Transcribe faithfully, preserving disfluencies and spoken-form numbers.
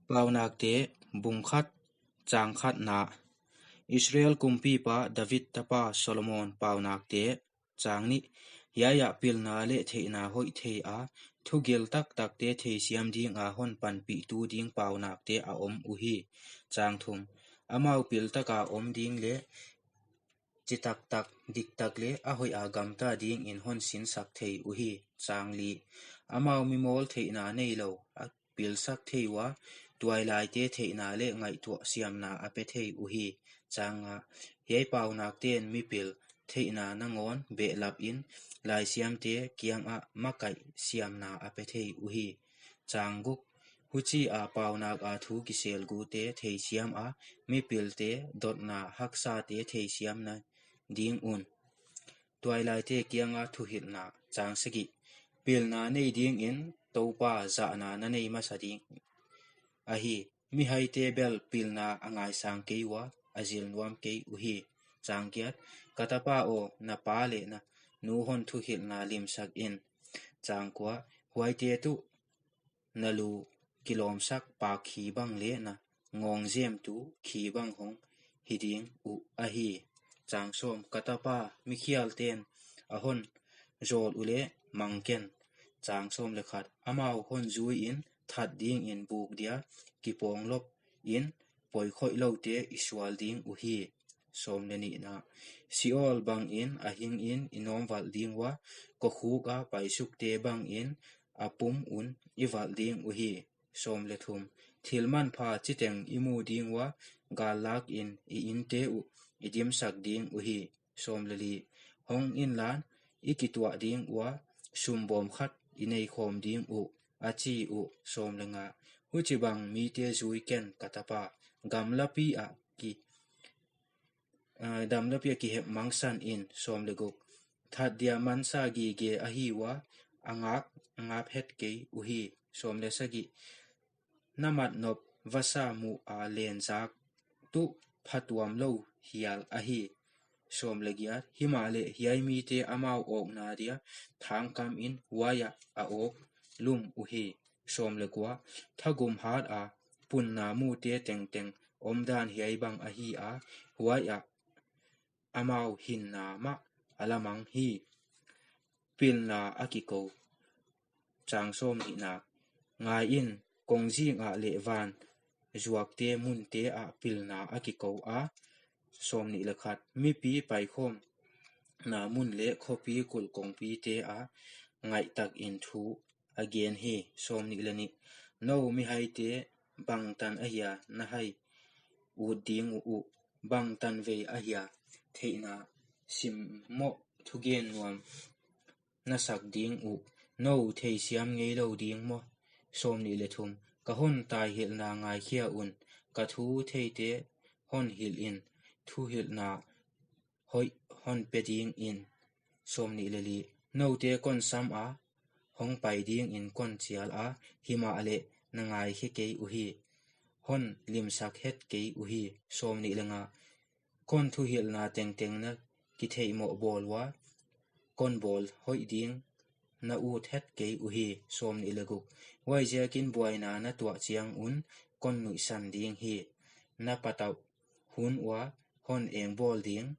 Paunakte, bung khat, chang khatna. Israel kumpipa David tapa Solomon paunakte. Chang nih. Hiai ah pilna leh theihna hoih thei a, thugil taktakte theisiam dinga hon panpihtu ding paunakte a om uhi. Chang thum. Amau pil taka om ding leh chi taktak, diktak leh a hoiha gamta dingin hon sinsak thei uhi. Chang li. Amau mimawl theihna neilou a pilsak thei ua, tuailaite theihna leh ngaihtuah siamna a pe thei uhi. Chang nga. Hiai paunakte'n mipil theihna nangawn behlapin laisiamte kiangah makaih siamna a pe thei uhi. Chang guk. Huchia paunaka thu kiselgute theisiam a, mipilte dotna haksate theisiamna ding un tuailaite kianga thuhilhna. Chang sagih. Pilna nei dingin Toupa zahna na nei masa ding ahi. Mihaite bel pilna a ngaisang kei ua, a zil nuam kei uhi. Chang giat. Ka tapa aw, na pa leh na nu hon thuhilhna limsak in. Chang kua. Huaite tuh na lu kilawmsak pak khi bang leh na ngawng zemtu khi bang hong hi ding uh ahi. Chang sawm. Ka tapa, mikhialte'n a hon zawl uleh mang ken. Chang sawm leh khat. Amau hon zuiin that dingin buk dia kipawng lopin poikhoih loute i sual ding uhi. Sawm leh nihna. Seol bangin a hingin i nawmvalh ding ua, kokhuka paisukte bangin a pum un i valh ding uhi. Sawm leh thum. Thil manpha chiteng i mu ding ua, gallakin i inte uh i dimsak ding uhi. Sawm leh li. Hong inlan, i kituah ding ua, sumbawm khat i neikhawm ding uh, a chi uh. Sawm leh nga. Huchibang mite zui ken, ka tapa, gamlapi ah ki, ah, gamlapi ah kihep mangsan in. Sawm leh guk. That dia mansa gige ahi ua, a ngap, a ngap het kei uhi. Sawm leh sagih. Na matnop vasa muh a len zak tuh phatuam lou hial ahi. Sawm leh giat. Himahleh hiai mite amau awkna dia thangkamin huaiah a awk lum uhi. Sawm leh kua. Thagum hata punna mute tengteng omdan hiai bang ahi a, huaiah amau hinna mah a lamang hi. Pilna a kikou. Chang sawm nihna. Ngaiin, kongzing ah leh van zuakte munte ah pilna a kikou a. Sawm nih leh khat. Mipi paikhawmna mun leh khopi kulh kongpite ah ngaihtakin thu a gen hi. Sawm nih leh nih. Nou mihaite bangtan ahia na hai ut ding uh, bangtan vei ahia theihna simmoh thugen nuam na sak ding uh, nou theisiam ngeilou ding maw? Sawm nih leh thum. Ka hon taihilhna ngaikhia un, ka thu theite hon hilhin, thuhilhna hoih hon pe dingin. Sawm nih leh li. Noute kon sam a, hong pai dingin kon chial a, himahleh na ngaikhe kei uhi, hon limsak het kei uhi. Sawm nih leh nga. Kon thuhilhna tengteng na kitheihmoh bawl ua, kon bawl hoih ding na ut het kei uhi. Sawm nih leh guk. Huaiziakin buaina na tuah chiang un kon nuihsan ding hi. Na patauh hun ua hon eng bawl ding,